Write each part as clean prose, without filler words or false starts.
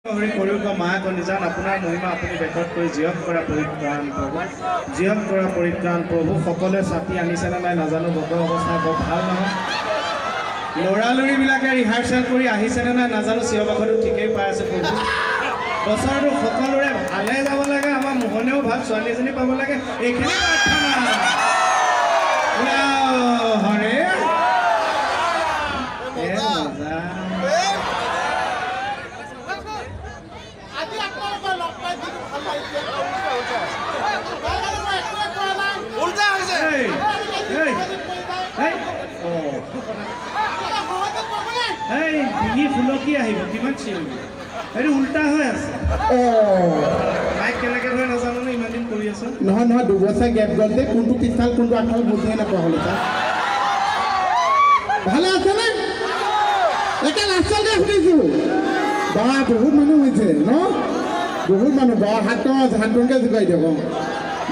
হৰি কৰুক মাক নিজান আপোনাৰ মহিমা আপুনি বেকত কৰি জীয়ক কৰা পৰিত্ৰাণ প্ৰভু, জীয়ক কৰা পৰিত্ৰাণ প্ৰভু। সকলোৱে ছাতি আনিছেনে নাই নাজানো, বতৰ অৱস্থা বৰ ভাল নহয়। ল'ৰালৰিবিলাকে ৰিহাৰ্চেল কৰি আহিছেনে নাই নাজানো, চিঞৰ বাখৰটো ঠিকেই পাই আছে প্ৰভু। বছৰটো সকলোৰে ভালে যাব লাগে, আমাৰ মোহনেও ভাল ছোৱালী এজনী পাব লাগে, এইখিনি প্ৰাৰ্থনা। হৰে এ মজা। আজি আপোনালোকৰ লগ পাই যিটো ভাল লাগিছে, মই একোৱে কোৱা নাই। উল্টা হৈছে। এই, এই, এই, অঁ। সহযোগ কৰিবনে? এই ডিঙি ফুলকি আহিব, কিমান চিঞৰিবি, এইটো উল্টা হৈ আছে। মাইক কেনেকৈ ধৰে নাজানো নে, ইমান দিন কৰি আছো। নহয় নহয়, দুবছৰ গেপ গ'ল যে, কোনটো পিছফাল কোনটো আগফাল বুজিয়ে নাপোৱা হ'লো। ছাৰ ভালে আছেনে? একে লাষ্টলৈকে সুধিছো। বা বহুত মানুহ হৈছে ন, বহুত মানুহ। বা হাত হাতখনকে জোকাৰি দিয়ক। অঁ,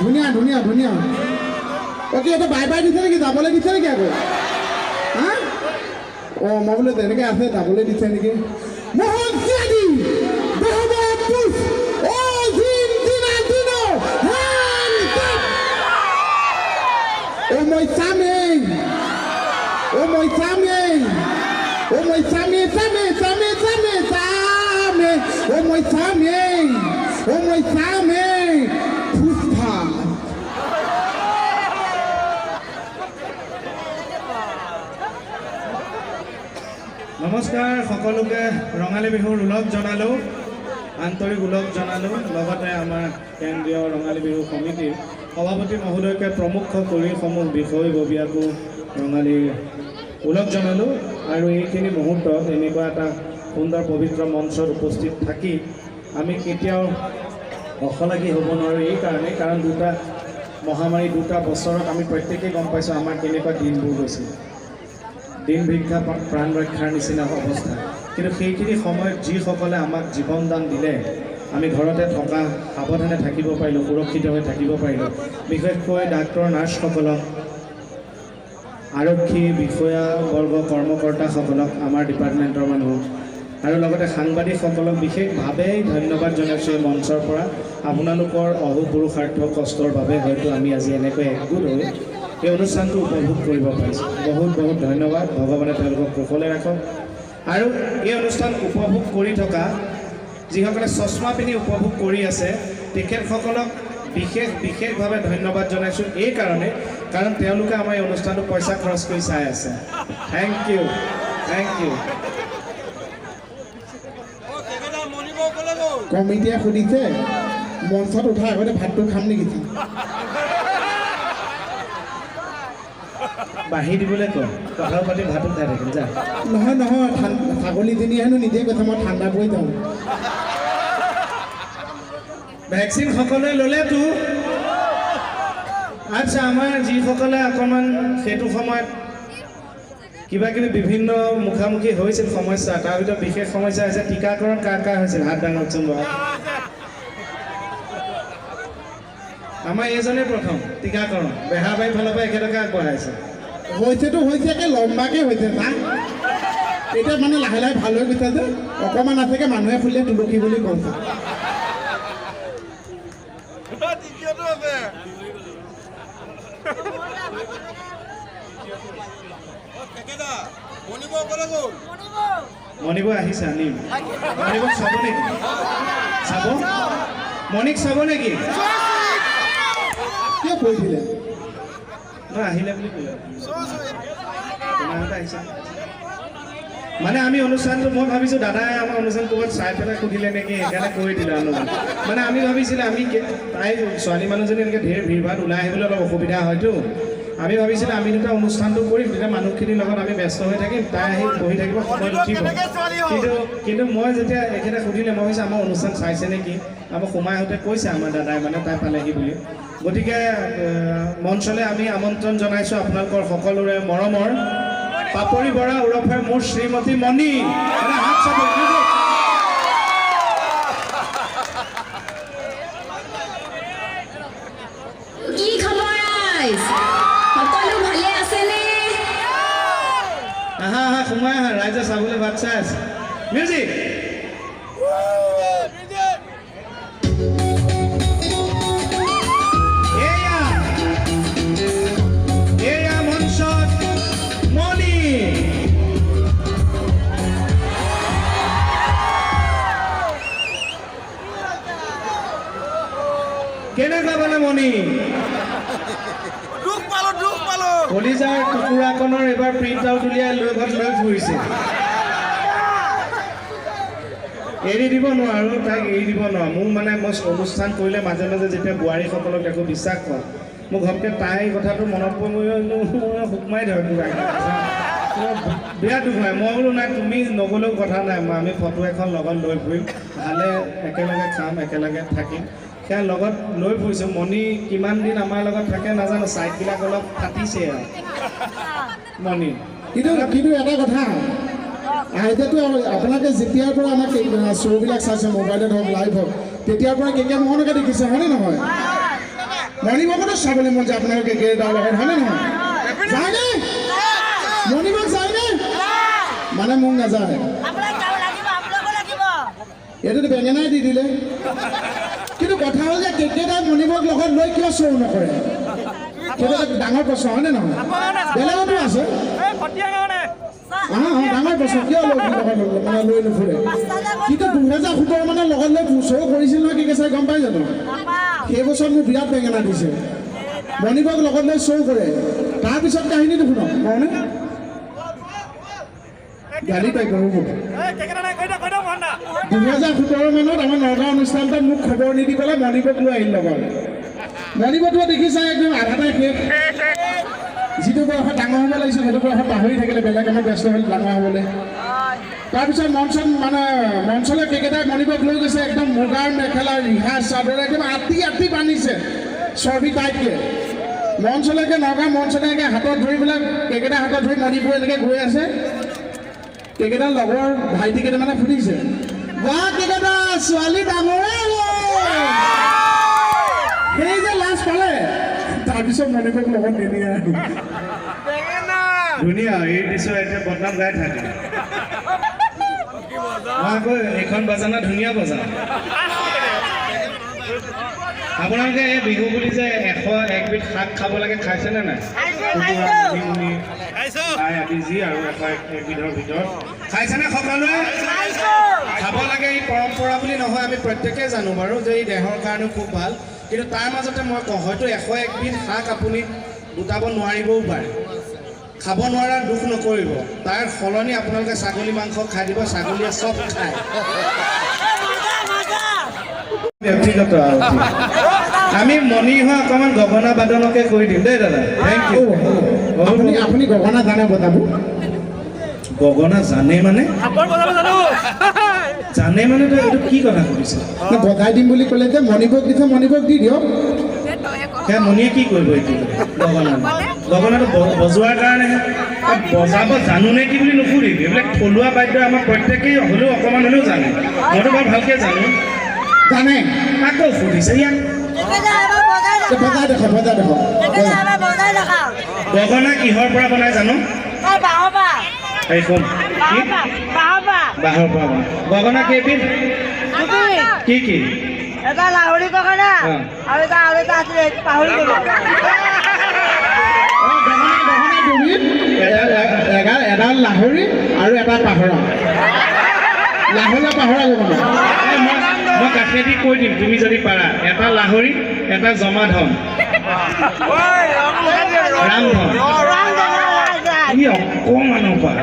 ধুনীয়া ধুনীয়া ধুনীয়া। অ' কি এটা বাই বাই দিছে নেকি? যাবলৈ দিছে নেকি আকৌ? হা, অঁ, মই বোলো তেনেকৈ আছে, যাবলৈ দিছে নেকি? মোহন চিয়াদি বহু পুষ অ জিন জিনা জিন হেন। অ মই চামেই, অ মই চামেই, অ মই চামে চামে চামে চামে চামে, অ মই চামেই, অ মই চামেই ফুচফা। নমস্কাৰ সকলোকে, ৰঙালী বিহুৰ ওলগ জনালোঁ, আন্তৰিক ওলগ জনালোঁ। লগতে আমাৰ কেন্দ্ৰীয় ৰঙালী বিহু সমিতিৰ সভাপতি মহোদয়কে প্ৰমুখ কৰি সমূহ বিষয়ববীয়াকো ৰঙালীৰ ওলগ জনালোঁ। আৰু এইখিনি মুহূৰ্তত এনেকুৱা এটা সুন্দৰ পবিত্ৰ মঞ্চত উপস্থিত থাকি আমি কেতিয়াও অশলাগী হ'ব নোৱাৰোঁ, এইকাৰণেই কাৰণ দুটা মহামাৰী, দুটা বছৰত আমি প্ৰত্যেকেই গম পাইছোঁ আমাৰ কেনেকুৱা দিনবোৰ গৈছিল, দিন ভিক্ষা প্ৰাণ ৰক্ষাৰ নিচিনা অৱস্থা। কিন্তু সেইখিনি সময়ত যিসকলে আমাক জীৱন দান দিলে, আমি ঘৰতে থকা সাৱধানে থাকিব পাৰিলোঁ, সুৰক্ষিত হৈ থাকিব পাৰিলোঁ, বিশেষকৈ ডাক্তৰ নাৰ্ছসকলক, আৰক্ষী বিষয়াবৰ্গ কৰ্মকৰ্তাসকলক, আমাৰ ডিপাৰ্টমেণ্টৰ মানুহ আৰু লগতে সাংবাদিকসকলক বিশেষভাৱেই ধন্যবাদ জনাইছোঁ এই মঞ্চৰ পৰা। আপোনালোকৰ অহোপুৰুষাৰ্থ কষ্টৰ বাবে হয়তো আমি আজি এনেকৈ একগোট হৈ এই অনুষ্ঠানটো উপভোগ কৰিব পাৰিছোঁ। বহুত বহুত ধন্যবাদ। ভগৱানে তেওঁলোকক কুশলে ৰাখক। আৰু এই অনুষ্ঠান উপভোগ কৰি থকা যিসকলে চশমা পিন্ধি উপভোগ কৰি আছে, তেখেতসকলক বিশেষ বিশেষভাৱে ধন্যবাদ জনাইছোঁ, এইকাৰণে কাৰণ তেওঁলোকে আমাৰ এই অনুষ্ঠানটো পইচা খৰচ কৰি চাই আছে। Thank you, thank you. তেখেতে মণিব ক'লে গ'ল। কমিটিয়ে সুধিছে, মঞ্চত উঠাৰ আগতে ভাতটো খাম নেকি ছাৰ? বাঢ়ি দিবলৈ কয়, কথাও পাতি ভাতো খাই থাকিম যা। নহয় নহয়, ছাগলীজনীয়ে হেনো নিজে কৈছে, মই ঠাণ্ডা পৰি যাওঁ। ভেকচিন সকলোৱে ল'লেতো? আচ্ছা, আমাৰ যিসকলে অকণমান সেইটো সময়ত কিবা কিবি বিভিন্ন মুখামুখি হৈছিল সমস্যা, তাৰ ভিতৰত বিশেষ সমস্যা হৈছে টীকাকৰণ। কাৰ কাৰ হৈছিল হাত দাঙকচোন বাৰু। আমাৰ এইজনেই প্ৰথম টীকাকৰণ বেহাবাৰীৰ ফালৰ পৰা এখেতকে আগবঢ়াইছে। হৈছেতো হৈছে, একে লম্বাকে হৈছে ছাৰ। এতিয়া মানে লাহে লাহে ভাল হৈ গৈছে যে, অকণমান আছেগে, মানুহে সুধিলে তুলসী বুলি কওঁ ছাৰ। দ্বিতীয়টো আছে। তেখেতা মণিব ক'লে গ'ল? মণিব আহিছে, আনিম। মণিবক চাব নেকি? চাব? মণিক চাব নেকি? কিয় কৈ দিলে? নহয়, আহিলে বুলি ক'লে। তোমাৰহঁতে আহিছে মানে আমি অনুষ্ঠানটো, মই ভাবিছোঁ দাদাই আমাৰ অনুষ্ঠান ক'ৰবাত চাই পেলাই সুধিলে নেকি, সেইকাৰণে কৈ দিলে অনুমান। মানে আমি ভাবিছিলোঁ আমি তাই ছোৱালী মানুহজনী এনেকৈ ধেৰ ভিৰ ভাত ওলাই আহিবলৈ অলপ অসুবিধা হয়তো, আমি ভাবিছিলোঁ আমি দুটা অনুষ্ঠানটো কৰিম, তেতিয়া মানুহখিনিৰ লগত আমি ব্যস্ত হৈ থাকিম, তাই আহি বহি থাকিব, সময়ত উঠিব। কেনেকৈ ছোৱালী হ'ল? কিন্তু মই যেতিয়া এখেতে সুধিলে, মই ভাবিছোঁ আমাৰ অনুষ্ঠান চাইছে নেকি, আমাৰ সোমাই আহোঁতে কৈছে আমাৰ দাদাই মানে তাই পালেহি বুলি। গতিকে মঞ্চলৈ আমি আমন্ত্ৰণ জনাইছোঁ আপোনালোকৰ সকলোৰে মৰমৰ পাপৰি বৰা ওৰফে মোৰ শ্ৰীমতী মণি। মানে হাত চাপৰি, music। কি খবৰ ৰাইজ, সকলো ভালে আছেনে? আহা আহা, সোমাই আহা, ৰাইজে চাবলৈ বাট চাই আছে। মিউজিক। কেনেকুৱা পালে মণি? দুখ পালো, দুখ পালো। কলিজাৰ টুকুৰাকণৰ এইবাৰ প্ৰিণ্ট আউট উলিয়াই লৈ ঘৰত লৈ ফুৰিছে। এৰি দিব নোৱাৰোঁ, তাইক এৰি দিব নোৱাৰোঁ। মোৰ মানে মই অনুষ্ঠান কৰিলে মাজে মাজে যেতিয়া বোৱাৰীসকলক দেখোঁ, বিশ্বাস কৰা, মোক ঘপকৈ তাইৰ কথাটো মনত পৰি মই শুকমাই ধৰে কিবা বিৰাট দুখ লাগে। মই বোলো নাই, তুমি নগ'লেও কথা নাই, মই আমি ফটো এখন লগত লৈ ফুৰিম, ভালে একেলগে খাম, একেলগে থাকিম, সেয়া লগত লৈ ফুৰিছোঁ। মণি কিমান দিন আমাৰ লগত থাকে নাজানো, ছাইডবিলাক অলপ ফাটিছে আৰু মণি। কিন্তু কিন্তু এটা কথা, এতিয়াতো আপোনালোকে যেতিয়াৰ পৰা আমাক শ্ব'বিলাক চাইছে, মোবাইলত হওক, লাইভ হওক, তেতিয়াৰ পৰা কে কে মোহনকে দেখিছে, হয়নে নহয়? মণিবকতো চাবলৈ মন যায় আপোনালোকে কে তাৰ লগত, হয়নে নহয়? যায়নে মণিবক? যায়নে? মানে মোক নাযায়। এইটোতো বেঙেনাই দি দিলে। কিন্তু কথা হ'ল যে কেকেদাই মণিবক লগত লৈ কিয় শ্ব' নকৰে, সেইটো এটা ডাঙৰ প্ৰশ্ন, হয়নে নহয়? বেলেগতো আছে। ডাঙৰ প্ৰশ্ন, কিয় লগত মানে লৈ নুফুৰে? কিন্তু 2017 মানৰ লগত লৈ শ্ব' কৰিছিল নহয় কি চাই, গম পাই জানো? সেই বছৰত মোক বিৰাট বেঙেনা দিছে। মণিবক লগত লৈ শ্ব' কৰে। তাৰপিছত কাহিনীটো শুনক, নহয়নে? গালি পাই কৰোঁ। 2017 মানত আমাৰ নগাঁও অনুষ্ঠানটোত মোক খবৰ নিদি পেলাই মণিবক লৈ আহিল লগত। মণিবকটো দেখিছা একদম আধাতে শেষ। যিটো বয়সত ডাঙৰ হ'ব লাগিছিল সেইটো বয়সত পাহৰি থাকিলে, বেলেগ কামত ব্যস্ত হ'ল ডাঙৰ হ'বলৈ। তাৰপিছত মঞ্চত মানে মঞ্চলৈ কেইকেইটাই মণিবক লৈ গৈছে, একদম মুগাৰ মেখেলা, ৰিহা চাদৰ একদম আতি আতি বান্ধিছে চৰ্বি টাইটকৈ। মঞ্চলৈকে, নগাঁও মঞ্চলৈকে হাতত ধৰি পেলাই কেইকেইটা হাতত ধৰি মণিপুৰ এনেকৈ গৈ আছে। কেইকেইটা লগৰ ভাইটি কেইটামানে সুধিছে, বা কেইকেইটা ছোৱালী ডাঙৰে হ'ল। সেই যে লাজ পালে, তাৰপিছত মণিপুৰক লগত নিনিয়ে আৰু। ধুনীয়া এই দিছোঁ, এতিয়া বদনাম গাই থাকে। মই আকৌ এইখন বাজানা ধুনীয়া বজাওঁ। আপোনালোকে এই বিহু বুলি যে 101বিধ শাক খাব লাগে, খাইছেনে নাই? মানিমুনি, লাই আদি যি আৰু 101বিধৰ ভিতৰত খাইছেনে সকলোৱে? খাব লাগে, এই পৰম্পৰা বুলি নহয়, আমি প্ৰত্যেকেই জানো বাৰু যে এই দেহৰ কাৰণেও খুব ভাল। কিন্তু তাৰ মাজতে মই কওঁ, হয়তো 101বিধ শাক আপুনি গোটাব নোৱাৰিবও পাৰে, খাব নোৱাৰাৰ দুখ নকৰিব। তাৰ সলনি আপোনালোকে ছাগলী মাংস খাই দিব, ছাগলীয়ে চব খায়। ব্যক্তিগত আৰু আমি মণি হৈ অকণমান গগনা বাদনকে কৰি দিম দেই দাদা। Thank U. আপুনি আপুনি গগনা জানে বজাব? গগনা জানে মানে? জানে মানে তই এইটো কি কথা সুধিছ? বজাই দিম বুলি ক'লে যে মণিবক দিছে, মণিবক দি দিয়ক। সেয়া মণিয়ে কি কৰিব এইটো গগনা? গগনাটো বজোৱাৰ কাৰণেহে। বজাব জানো নে কি বুলি নুসুধিবি। এইবিলাক থলুৱা বাদ্য আমাৰ প্ৰত্যেকেই হ'লেও অকণমান হ'লেও জানে। মইতো বৰ ভালকৈ জানো। জানে? আকৌ সুধিছে ইয়াক। বজাই দেখক, বজাই দেখক। গগনা কিহৰ পৰা বনাই জানো? এই শুন, কি বাঁহৰ পৰা বনাই। গগনা কেইবিধ? কি কি? এটা লাহৰি গগনা আৰু এটা আৰু এটা আছিলে, পাহৰি গলো। গগনা দুবিধ, এডাল লাহৰি আৰু এটা পাহৰা। লাহৰি পাহৰা গগনা। মই কাষেদি কৈ দিম, তুমি যদি পাৰা। এটা লাহৰি, এটা জমাধন, ৰামধন। ই অকণমানৰ পৰা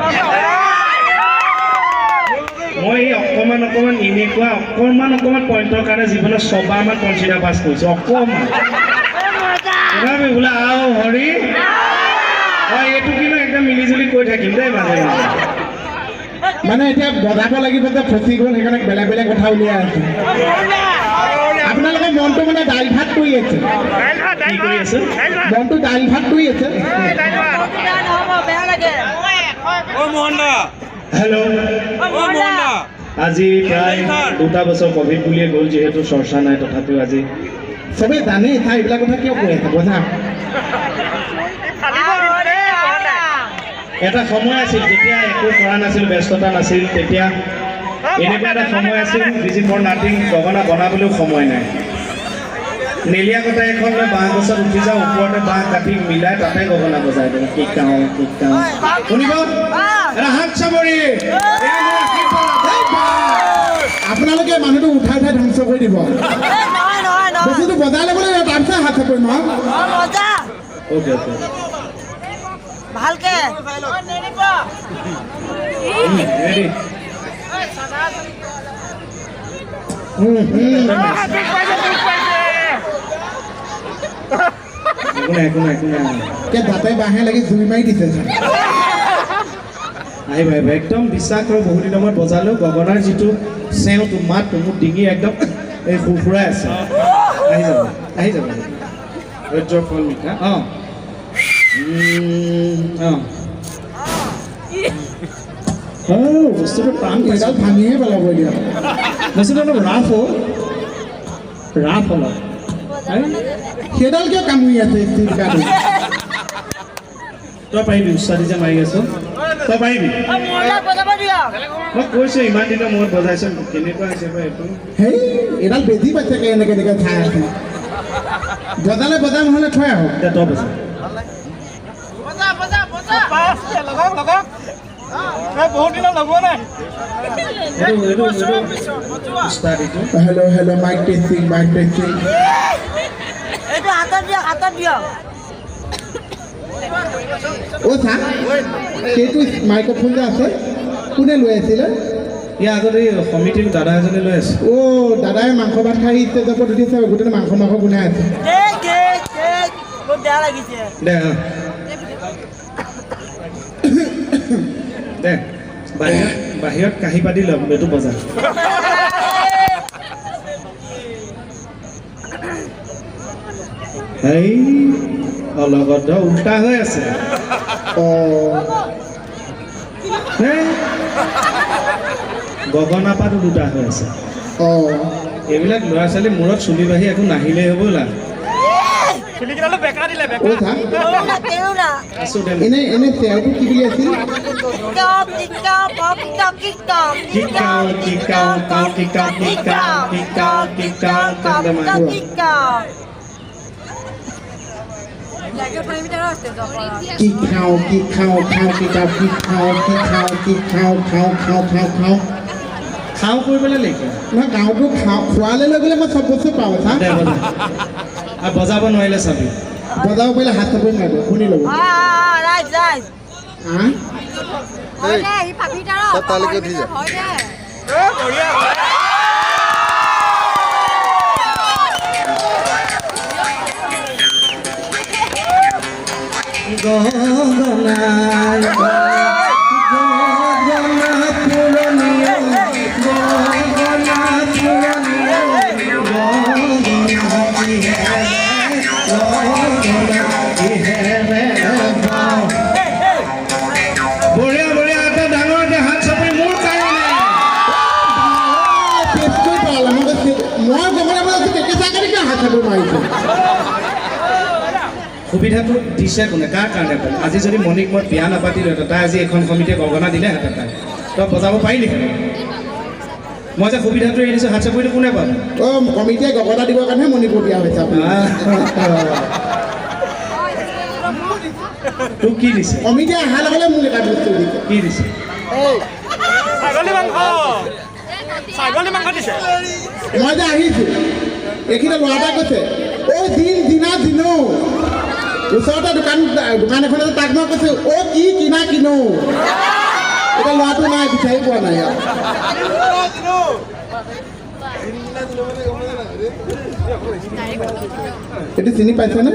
মই এই অকণমান অকণমান এনেকুৱা অকণমান অকণমান পইণ্টৰ কাৰণে জীৱনত ছবাৰমান কনচিডাৰ পাছ কৰিছোঁ। অকণমান তথাপি বোলে আও হৰি। অঁ, এইটো কিন্তু একদম মিলিজুলি কৈ থাকিম দেই মাজে মাজে। মানে এতিয়া বজাব লাগিব যে ফচি গ'ল, সেইকাৰণে বেলেগ বেলেগ কথা উলিয়াই আছে। আপোনালোকৰ মনটো মানে দাইল ভাত কৰি আছে। কি কৰি আছে? মনটো দাইল ভাত কৰি আছে। হেল্ল', আজি প্ৰায় 2টা বছৰ ক'ভিড বুলিয়ে গ'ল, যিহেতু চৰ্চা নাই, তথাপিও আজি চবেই জানেই। তাই এইবিলাক কথা কিয় কৈ আছে? বজা। এটা সময় আছিল যেতিয়া একো কৰা নাছিল, ব্যস্ততা নাছিল, তেতিয়া এনেকুৱা এটা সময় আছিল বিজি ফৰ নাথিং, গগনা বনাবলৈও সময় নাই। নেলিয়া কটা এখন লৈ বাঁহ গছত উঠি যাওঁ, ওপৰতে বাঁহ কাটি মিলাই তাতে গগনা বজাই দিওঁ। কি গাওঁ, কি গাওঁ, শুনিব? এটা হাত চাপৰি। আপোনালোকে মানুহটো উঠাই উঠাই ধ্বংস কৰি দিব। বস্তুটো বজাই ল'বলৈ তোমাক? মজা। Okay okay. ভালকে। ৰেডি। একো নাই, একো নাই, একো নাই। দাঁতে বাঁহে লাগি জুই মাৰি দিছে। আহিব আহিব, একদম বিশ্বাস কৰোঁ। বহুত দিনৰ মূৰত বজালোঁ গগনাৰ যিটো চেওটো, মাতটো মোৰ ডিঙি একদম এই সুৰসুৰাই আছে। আহি যাব, আহি যাব। ধৈৰ্যৰ ফল মিঠা। অঁ অঁ অঁ, বস্তুটো টান এডাল ভাঙিয়ে পেলাব এতিয়া। বস্তুটো অলপ ৰাফ অ', ৰাফ অলপ। সেইডাল কিয় কামুৰি আছে? তই পাৰিবি? উচ্চাদি যে মাৰি আছ, তই পাৰিবি? মই কৈছোঁ ইমান দিনৰ মূৰত বজাইছ, কেনেকুৱা হৈছে বা এইটো। হেই, এডাল বেজি পাইছে, এনেকে এনেকে চাই আছে। বজালে বজা, নহ'লে থৈ আহক। দে, তই বজা। Hello hello, mic testing, mic testing. এইটো হাতত দিয়ক, হাতত দিয়ক। অ' চা, সেইটো মাইক্ৰফোন যে আছে, কোনে লৈ আছিলে? ইয়াৰ আগতে এই সমিতিৰ দাদা এজনে লৈ আছে। অ' দাদাই মাংস ভাত খাই ষ্টেজৰ ওপৰত উঠিছে, গোটেই মাংস মাংস গোন্ধাই আছে। বহুত বেয়া লাগিছে। দে দে, বাহিৰত বাহিৰত কাঁহী পাতি ল'ম, এইটো বজা। এই অলগদ্ধ উল্টা হৈ আছে। গগনা পাতো দুটা হৈ আছে। এইবিলাক ল'ৰা ছোৱালী মূৰত চুলি বাঢ়ি একো নাহিলেই হ'বলা। কি খাওঁ, কি খাওঁ, খাওঁ কি খাওঁ, কি খাওঁ, কি খাওঁ, কি খাওঁ, খাওঁ খাওঁ খাওঁ খাওঁ খাওঁ কৰিবলৈ নেকি? নহয়, গাঁৱতো খাওঁ খোৱালে লৈ গ'লে মই চব বস্তু পাওঁ। আৰু বজাব নোৱাৰিলে চাবি। বজাব পাৰিলে হাত চাপৰি মাৰিব, শুনি ল'ব। গগনা গগনা পুৰণীয়া, গগনা পুৰণীয়া, গগনা কিহেৰে। বঢ়িয়া বঢ়িয়া, এটা ডাঙৰকে হাত চাপৰি মোৰ কাৰণে। মই গগনা বজাইছোঁ, কেঁচা কাটি কিয় হাত চাপৰি মাৰিছে? সুবিধাটো দিছে কোনে, কাৰ কাৰণে পালে? আজি যদি মণিক মই বিয়া নাপাতিলোহেঁতেন, তাই আজি এইখন সমিতিয়ে গগনা দিলেহেঁতেন, তাই তই বজাব পাৰিলিহেঁতেন? মই যে সুবিধাটো এৰি দিছোঁ, হাত চাপৰিটো কোনে পাব? অঁ, কমিটিয়ে গগনা দিবৰ কাৰণেহে মণিপুৰ বিয়া হৈছে। তোক কি দিছে কমিটিয়ে? অহাৰ লগে লগে মোক এটা বস্তু দিছে। কি দিছে? ছাগলী মাংস, ছাগলী মাংস দিছে। মই যে আহিছোঁ, এইখিনি ল'ৰা এটা কৈছে, অ' দিন দিনা দিনো, ওচৰতে দোকান দোকান এখন আছে, তাক মই কৈছোঁ, অ' কি কিনা কিনো। এতিয়া ল'ৰাটো নাই, বিচাৰি পোৱা নাই। এইটো চিনি পাইছেনে?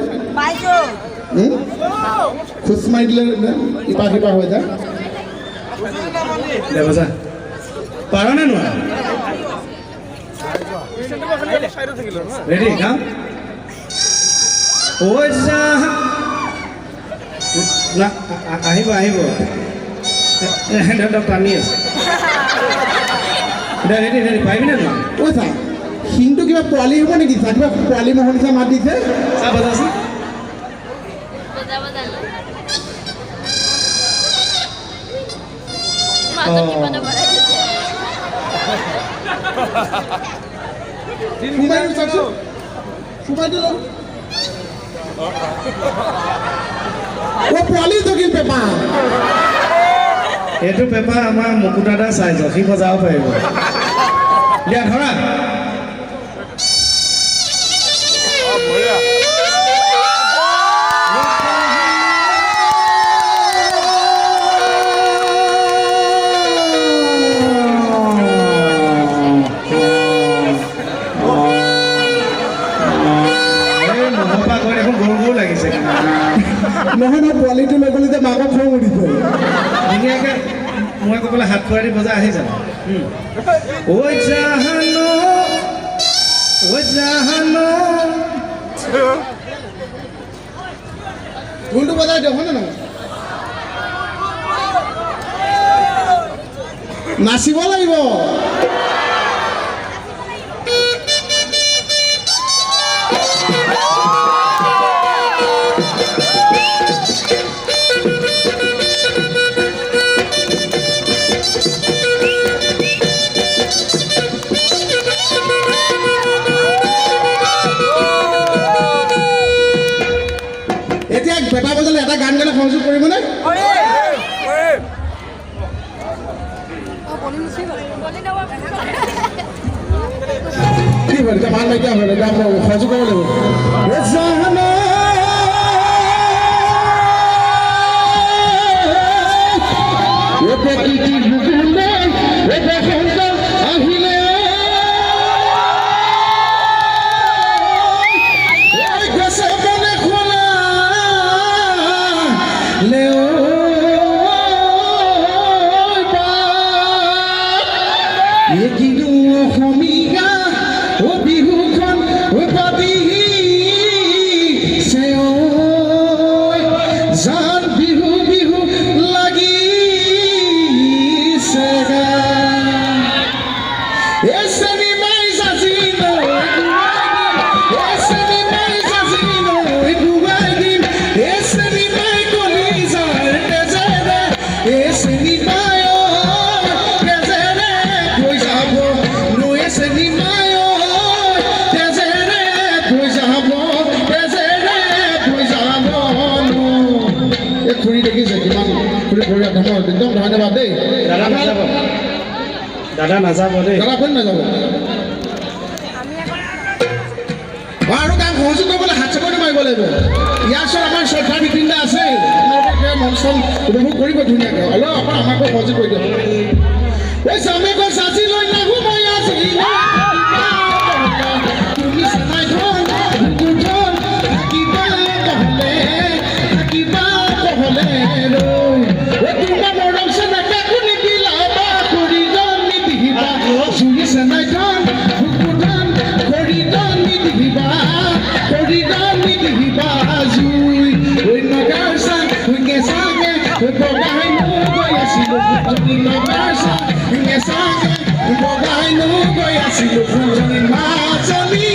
খোজ মাৰি দিলে ইপা সিপা হৈ যায়। পাৰ নে নোৱাৰা? ৰেডি? গাম। না, আহিব আহিব, টানি আছে। দে, ৰেডি ৰেডি, পাৰিবি নে নোৱাৰা? অ' চা, শিংটো কিবা পোৱালি হ'ব নেকি? চা, কিবা পোৱালি মহৰ নিচিনা মাত দিছে। চা, বজাচোন। সোমাই দিওঁ, চাওকচোন, সোমাই দিলোঁ। অ' পোৱালি জগিল পেপা। এইটো পেপা আমাৰ মুকুতা দা চাইজ, সি বজাব পাৰিব। দিয়া, ধৰা। নহয় নহয়, পোৱালিটো লৈ গ'লে যে মাকক খং উঠিছে। ধুনীয়াকৈ মই ক'বলৈ হাত খোৱাই দি বজা আহি যাব। ঐ জাহানো, ঐ জাহানো। ঢোলটো বজাই দিয়ক, হয়নে নহয়? নাচিব লাগিব। এতিয়া পেঁপা বজালে এটা গান গালে সহযোগ কৰিবনে? কি হ'ল এতিয়া? মাত নাইকিয়া হ'ল। এতিয়া সহযোগ কৰিব লাগিব। আহিলে গছে বনে খোলা লেও, কিনো অসমীয়া অ বিহুখন পাতিছে, জান বিহু বিহু লাগিছে। এ চেনিমাই সাজি নৈ, এ চেনিমাই সাজি নৈ ডুবাই দিম, এ চেনিমাই কলিজাৰ তেজেৰে, এ চেনিমাই তেজেৰে বৈ যাব নৈ, এ চেনিমাই তেজেৰে বৈ যাব, তেজেৰে বৈ যাব নৈ। এই খুৰী দেখিছে কিমান খুৰী, বঢ়িয়া। ধন্যবাদ, একদম ধন্যবাদ দেই। দাদা নাযাব, দাদা নাযাব দেই। দাদা কোন নাযাব আৰু গান সহযোগ কৰিবলৈ হাত চাপৰি মাৰিব লাগিব। ইয়াৰ ওচৰত আমাৰ শ্ৰদ্ধা বিপিন দা আছে, আপোনালোকে সেয়া মঞ্চ উপভোগ কৰিব ধুনীয়াকৈ। অলপ অকণ আমাকো সহযোগ কৰি দিয়ক। এই চামে কৈ সাজি লৈ নাহো মই আজি, তুমি চেনাই ধন ধন থাকিবা কহলে, থাকিবা কহলে ৰৈ। তোমাৰ মৰম চেনাই কাকো নিবিলাবা, কৰি ধন নিদিবা জুই, চেনাই ধন বুকু ধন কৰি ধন নিদিবা, কৰি ধন নিদিবা জুই। ঐ নগাৰ চাঙে চাঙে বগাইনো গৈ আছিলো, নগাৰ চাঙে চাঙে বগাইনো গৈ আছিলো, ফুলজনী মাজনী।